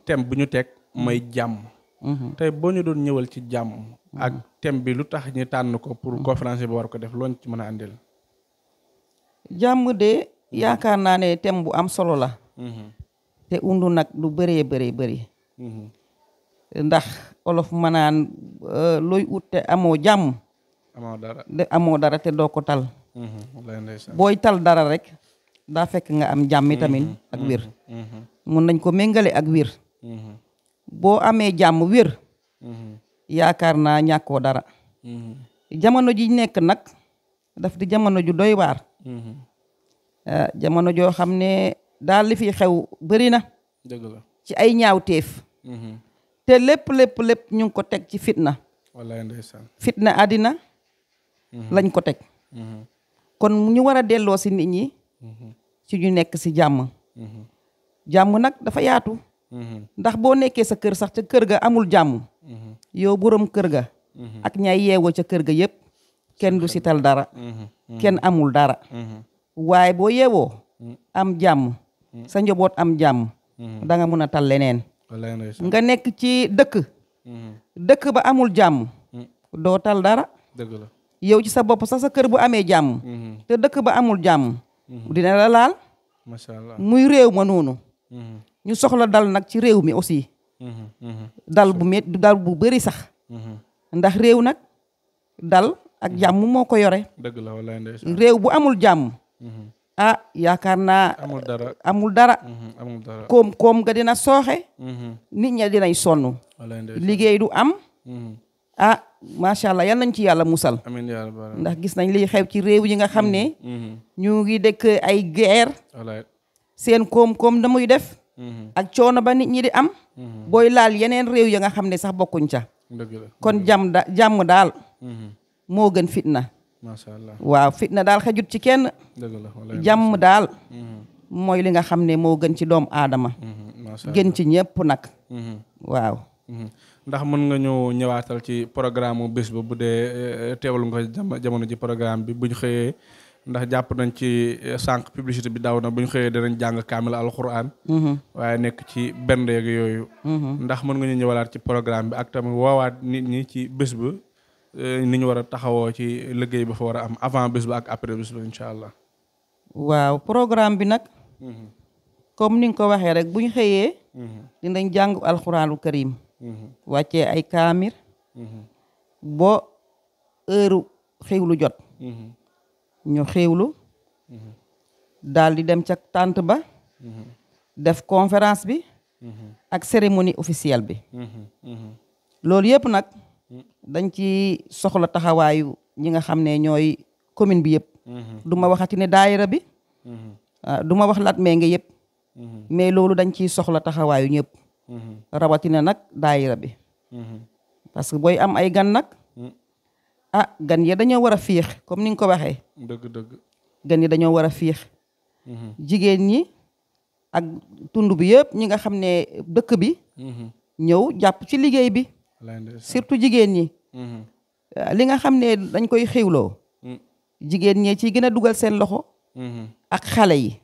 thème bu ñu teg mooy jàmm tey boo ñu doon ñëwal ci jàmm ak thème bi lu tax ñu tànn ko pour conférence bi war ko def looñ ci mën a àndil
jàmm de yaakaar naa ne thème bu am solo la te undu nag lu bëree bëri ndax olof manaan looy ut te amoo jàmm amoo dara te doo ko tal booy tal dara rek daa fekk nga am jàmmi tamit ak wér mun nañ ko méngale ak wér boo amee jàmm wér yaakaar naa ñàkkoo dara jamono ji nekk nag daf di jamono ju doy waar jamono joo xam ne daal li fi xew bëri na
dëgg la
ci ay ñaawteef te lépp ñu ngi ko teg ci fitna
wallaay ndeysaan
fitna àddina lañ ko teg kon ñu war a delloo si nit ñi ci ñu nekk si jàmm jàmm nag dafa yaatu ndax boo nekkee sa kër sax ca kër ga amul jàmm yow borom kër ga ak ñay yeewoo ca kër ga yëpp kenn du si tal dara kenn amul dara waaye boo yeewoo am jàmm sa njaboot am jàmm da nga mun a tal leneen nga nekk ci dëkk ba amul jàmm doo tal dara
dëgg la
yow ci sa bopp sax sa kër bu amee jàmm te dëkk ba amul jàmm dina la laal
masha Allah
muy réew ma noonu ñu soxla dal nag ci réew mi aussi dal bu bëri sax ndax réew nag dal ak jàmm moo ko yore.
dëgg la wallaay ndeysaan.
réew bu amul jàmm. yaakaar naa.
amul dara
amul dara.
amul dara.
koom ga dina sooxe. nit ña dinañ sonn.
wallaay ndeysaan.
liggéey du am. macha allah yal nañ ci yàlla musal.
amiin yaa rabbal.
ndax gis nañ liy xew ci réew yi nga xam ne. ñu ngi dëkk ay guerre.
wallaay.
seen koom-koom da muy def. ak coono ba nit ñi di am. booy laal yeneen réew ya nga xam ne sax bokkuñ ca.
dëgg la.
kon jàmm daal. moo gën fitna.
macha allah.
waaw fitna daal xajut ci kenn.
dëgg la wallaay.
jàmm daal. mooy li nga xam ne moo gën ci doomu aadama.
macha allah
gën ci ñëpp nag. waaw.
ndax mën nga ñëw ñëwaatal ci programme mu bés ba bu dee teewlu nga jamono ji programme bi bu ñu xëyee ndax jàpp nañ ci sànq publicité bi daw na bu ñu xëyee danañ jàng kaamil alxuraan. waaye nekk ci benn yeeg yooyu. ndax mën nga ñu ñëwalaat ci programme bi ak tamit woowaat nit ñi ci bés ba ni ñu war a taxawoo ci liggéey ba fa war a am avant bés ba ak après bés ba incha allah.
waaw programme bi nag. comme ni nga ko waxee rek bu ñu xëyee. dinañ jàng alxuraanu karim. wàccee ay kaamir. bo heure xewlu jot. ñu xewlu. daal di dem ca tànt ba. def conférence bi. ak cérémonie officielle bi. loolu yëpp nag. dañ ci soxla taxawaayu ñi nga xam ne ñooy commune bi yëpp. du ma waxati ne daayira bi. du ma wax Latmingué yëpp. mais loolu dañ ciy soxla taxawaayu ñëpp. rawatina nag daayira bi. parce que booy am ay gan nag. gan ya dañoo war a fiix comme ni nga ko waxee.
dëgg.
gan yi dañoo war a fiix. jigéen ñi ak tund bi yëpp ñi nga xam ne dëkk bi. ñëw jàpp ci liggéey bi. surtout jigéen ñi. li nga xam ne dañ koy xiwloo. jigéen ñee ciy gën a dugal seen loxo. ak xale yi.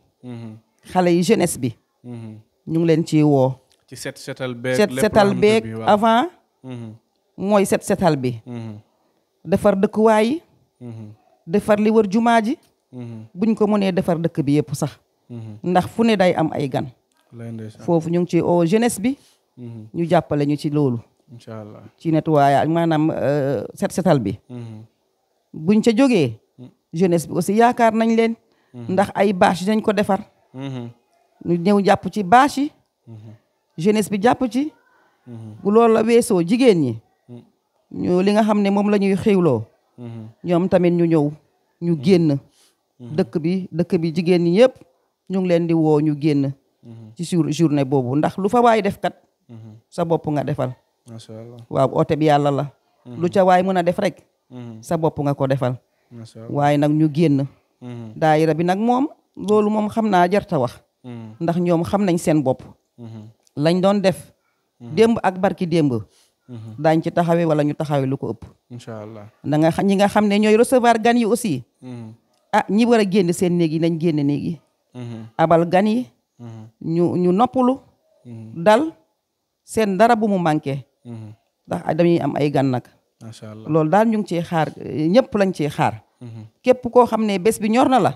xale yi jeunesse bi. ñu ngi leen ciy woo.
ci setal beeg
avant. mooy setal bi. defar dëkkuwaay yi. defar li wër jumaa ji. buñ ko mënee defar dëkk bi yëpp sax. ndax fu ne day am ay gan. foofu ñu ngi ci oo jeunesse bi. ñu jàppale ñu ci loolu.
incha allah
ci nettoyage maanaam setal bi. buñ ca jógee. jeunesse bi aussi yaakaar nañ leen. ndax ay bâche dañ ko defar. ñu ñëw jàpp ci bâche yi. jeunesse bi jàpp ci. bu loolu la weesoo jigéen ñi. ñu li nga xam ne moom la ñuy xiwloo. ñoom tamit ñu ñëw ñu génn. dëkk bi jigéen ñi yëpp ñu ngi leen di woo ñu génn. ci journée boobu ndax lu fa waay def kat. sa bopp nga defal.
macha allah
waaw oote bi yàlla la. lu ca waay mën a def rek. sa bopp nga ko defal. waaye nag ñu génn. daayira bi nag moom loolu moom xam naa jarta wax. ndax ñoom xam nañ seen bopp. lañ doon def. démb ak barki démb. daañ ci taxawee wala ñu taxawee lu ko ëpp.
incha allah
ñi nga xam ne ñooy recevoir gan yi aussi. ñi war a génn seen néeg yi nañ génn néeg yi. abal gan yi. ñu noppalu. dal seen dara bu mu manqué. ndax dañuy am ay gan nag.
macha allah
loolu daal ñu ngi ciy xaar ñëpp lañ ciy xaar. képp koo xam ne bés bi ñor na la.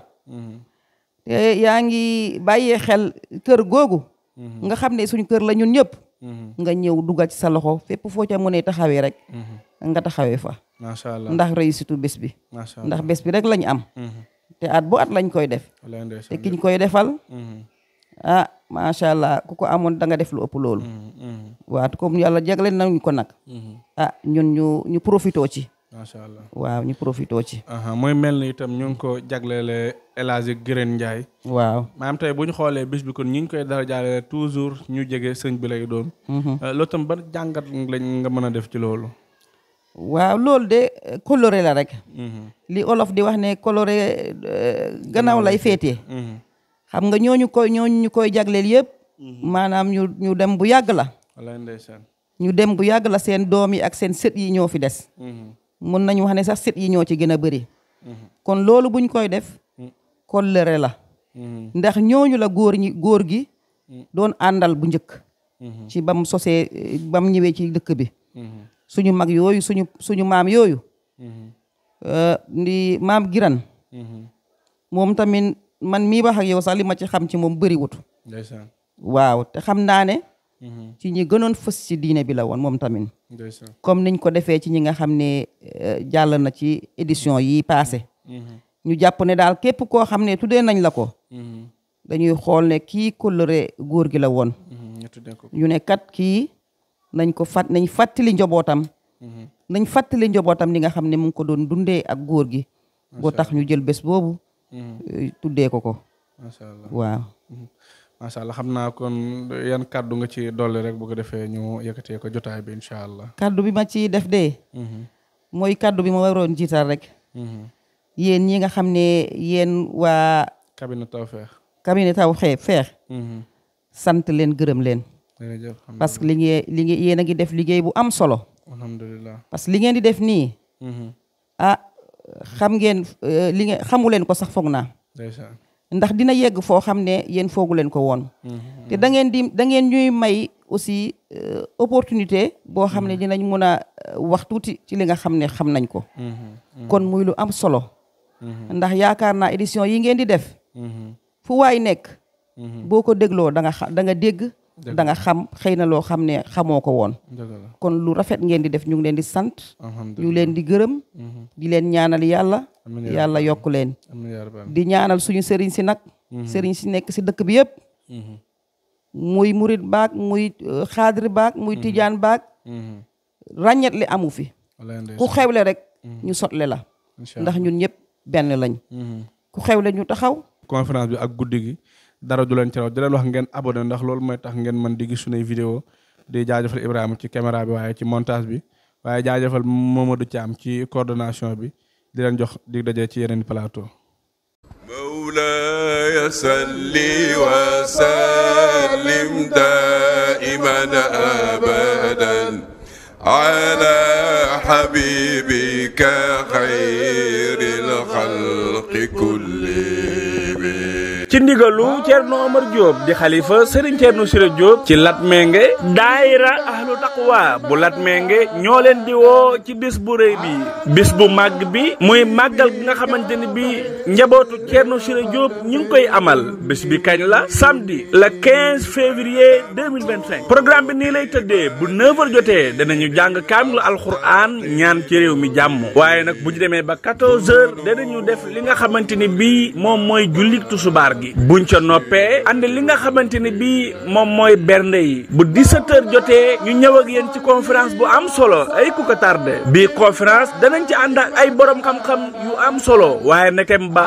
te yaa ngi bàyyee xel kër googu. nga xam ne suñ kër la ñun ñëpp. nga ñëw dugal ci sa loxo fépp foo ca mënee taxawee rek. nga taxawee fa.
macha allah
ndax réussite bés bi.
macha allah
ndax bés bi rek lañ am. te at bu at lañ koy def. te kiñ koy defal. macha allah ku ko amoon da nga def lu ëpp loolu. waaw comme yàlla jagleel nañ ko nag. ñun ñu profitoo ci.
macha allah
waaw ñu profitoo ci.
mooy mel ni itam ñu ngi ko jagleele El Hadji Guirène Ndiaye.
waaw
maanaam tey bu ñu xoolee bis bi kon ñu ngi koy dara jaale toujours ñu jege sëñ bi lay doon. loolu tam ban jàngat lañ nga mën a def ci loolu.
waaw loolu de coloré la rek. li olof di wax ne coloré gannaaw lay féetee. xam nga ñooñu koy jagleel yëpp. maanaam ñu dem bu yàgg la.
walaay ndeysaan.
ñu dem bu yàgg la seen doom yi ak seen sët yi ñoo fi des. mun nañu wax ne sax sët yi ñoo ci gën a bëri. kon loolu buñ koy def. kollëre la. ndax ñooñu la góor gi. doon àndal bu njëkk. ci bam sosee bam ñëwee ci dëkk bi. suñu mag yooyu suñu maam yooyu. ndi maam Guirène. moom tamit man mii wax ak yow sax li ma ci xam ci moom bëriwut.
ndeysaan.
waaw te xam naa ne ci ñi gënoon fës ci diine bi la woon moom tamit comme niñ ko defee ci ñi nga xam ne jàll na ci édition yi passé ñu jàpp ne daal képp koo xam ne tuddee nañ la ko dañuy xool ne kii kóllëre góor gi la woon ñu ne kat kii nañ fàttali njobootam nañ fàttali njobootam li nga xam ne mu ngi ko doon dundee ak góor gi boo tax ñu jël bés boobu tuddee ko
macha allah
waaw
macha allah xam naa kon yan kàddu nga ci dolli rek bu ko defee ñu yëkkatee ko jotaay bi incha allah
kàddu bi ma ci def de mooy kàddu bi ma waroon jiital rek yéen ñi nga xam ne yéen waa
cabinet
Tawfekh sant leen gërëm leen parce que li ngeen yéen a ngi def liggéey bu am solo
alhamdulilah
parce que li ngeen di def nii xam ngeen xamu leen ko sax foog naa ndax dina yegg foo xam ne yéen foogu leen ko woon te da ngeen ñuy may aussi opportunité boo xam ne dinañ mën a wax tuuti ci li nga xam ne xam nañ ko kon muy lu am solo ndax yaakaar naa édition yi ngeen di def fu waay nekk boo ko dégloo da nga dégg da nga xam xëy na loo xam ne xamoo ko woon kon lu rafet ngeen di def ñu ngi leen di sant ñu leen di gërëm di leen ñaanal yàlla yokk leen di ñaanal suñu sëriñ si nag sëriñ si nekk si dëkk bi yëpp muy murit baag muy xaadir baag muy tijaan baag ràññet li amu fi ku xewle rek ñu sotle la ndax ñun ñëpp benn lañ ku xewle ñu taxaw
conférence bi ak guddi gi dara du leen ci raw di leen wax ngeen abonné ndax loolu mooy tax ngeen mën di gis suñuy vidéo di jaajëfal Ibrahima ci caméra bi waaye ci montage bi waaye jaajëfal Mamadou Thiam ci coordination bi di leen jox di daje ci yeneen plateau
مولاي صل وسلم دائما أبدا على حبيبك خير الخلق كلهم
ci ndigalu Thierno Omar Diop di xalifa Serigne Thierno Siré Diop ci Latmingué daayira ahlu taqwa bu Latmingué ñoo leen di woo ci bis bu rëy bi bis bu màgg bi muy màggal gi nga xamante ni bi njabootu Thierno Siré Diop ñu ngi koy amal bis bi kañ la samedi le 15 février 2025 programme bi nii lay tëddee bu 9h jotee danañu jàng kaamilu alxuraan ñaan ci réew mi jàmm waaye nag bu ñu demee ba 14h danañu def li nga xamante ni bii moom mooy julli tusubaar gi buñ ca noppee ànd li nga xamante ni bii moom mooy bernde yi bu 17h jotee ñu ñëw ak yéen ci conférence bu am solo ay ku ko tardé bii conférence danañ ci ànd ak ay borom xam-xam yu am solo waaye nag tem ba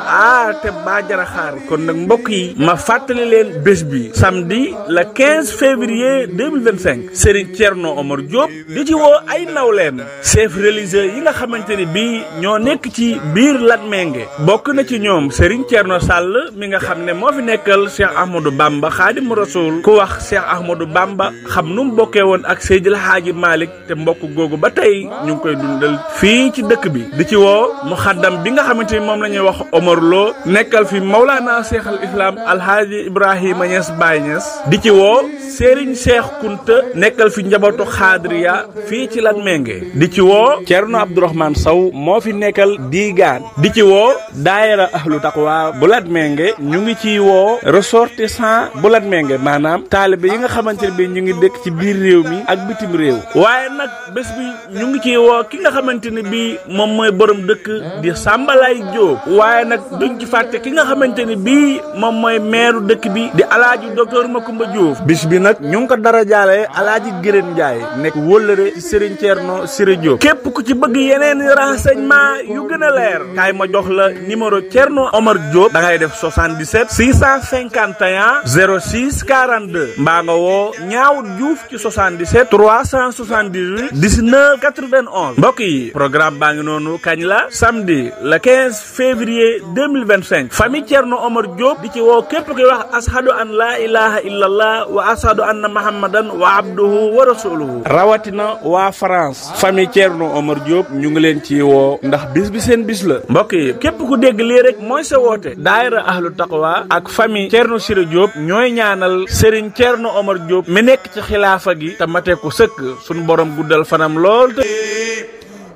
jara xaar kon nag mbokk yi ma fàttali leen bés bi samedi le 15 février 2025 Serigne Thierno Omar Diop di ci woo ay nawleem chef religieux yi nga xamante ni bii ñoo nekk ci biir Latmingué bokk na ci ñoom Serigne Thierno Sall mi nga xam ne moo fi nekkal Cheikh Ahmadou Bamba Xaadimu Rasuul ku wax Cheikh Ahmadou Bamba xam nu mu bokkee woon ak Seydil Haaji Malick te mbokk googu ba tey ñu ngi koy dundal fii ci dëkk bi di ci woo muxaddam bi nga xamante ni moom la ñuy wax Omar Lo nekkal fi Mawlana Cheikh al Islam Alhaaji Ibrahima Niass Baye Niass di ci woo Serigne Cheikh Kunta nekkal fi njabootu Xaadiriya fii ci Latmingué di ci woo Thierno Abdourahmane Sow moo fi nekkal Digaan di ci woo daayira ahlu taqwa bu Latmingué ñu ngi ci woo ressortissant bu Latmingué maanaam taalibe yi nga xamante ne bi ñu ngi dëkk ci biir réew mi ak bitim réew waaye nag bés bi ñu ngi ciy woo ki nga xamante ne bi moom mooy borom dëkk di Sambalay Diop waaye nag duñ ci fàtte ki nga xamante ne bii moom mooy maire dëkk bi di alaaji docteur Macoumba Diouf bis bi nag ñu ngi ko dara jaale alaaji Gërën Ndiaye nekk wóllëre ci Serigne Thierno Siré Diop képp ku ci bëgg yeneen renseignement yu gën a leer kaay ma jox la numéro Thierno Omar Diop da ngay def 77 651 06 42 mbaa nga woo Ñaaw Diouf ci 77 378 19 91 mbokk yi programme baa ngi noonu kañ la samedi le 15 février 2025 famille Thierno Omar Diop di ci woo képp koy wax ashadu an la ilaha illallah wa ashadu anna muhammadan wa abduhu wa rasuluhu rawatina waa France famille Thierno Omar Diop ñu ngi leen ci woo ndax bis bi seen bis la mbokk yi képp ku dégg lii rek mooy sa woote daayira ahlu taqwa ak famille Thierno Siré Diop ñooy ñaanal Serigne Thierno Omar Diop mi nekk ci xilaafa gi te mate ko sëkk suñu borom guddal fanam lool te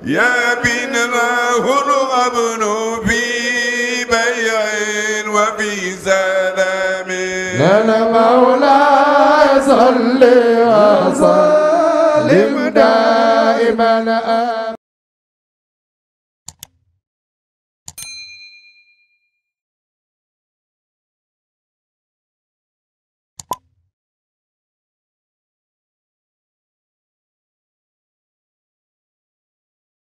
يا بناه الغبن في بيع وفي سلام
لنا مولاي صل وسلم دائما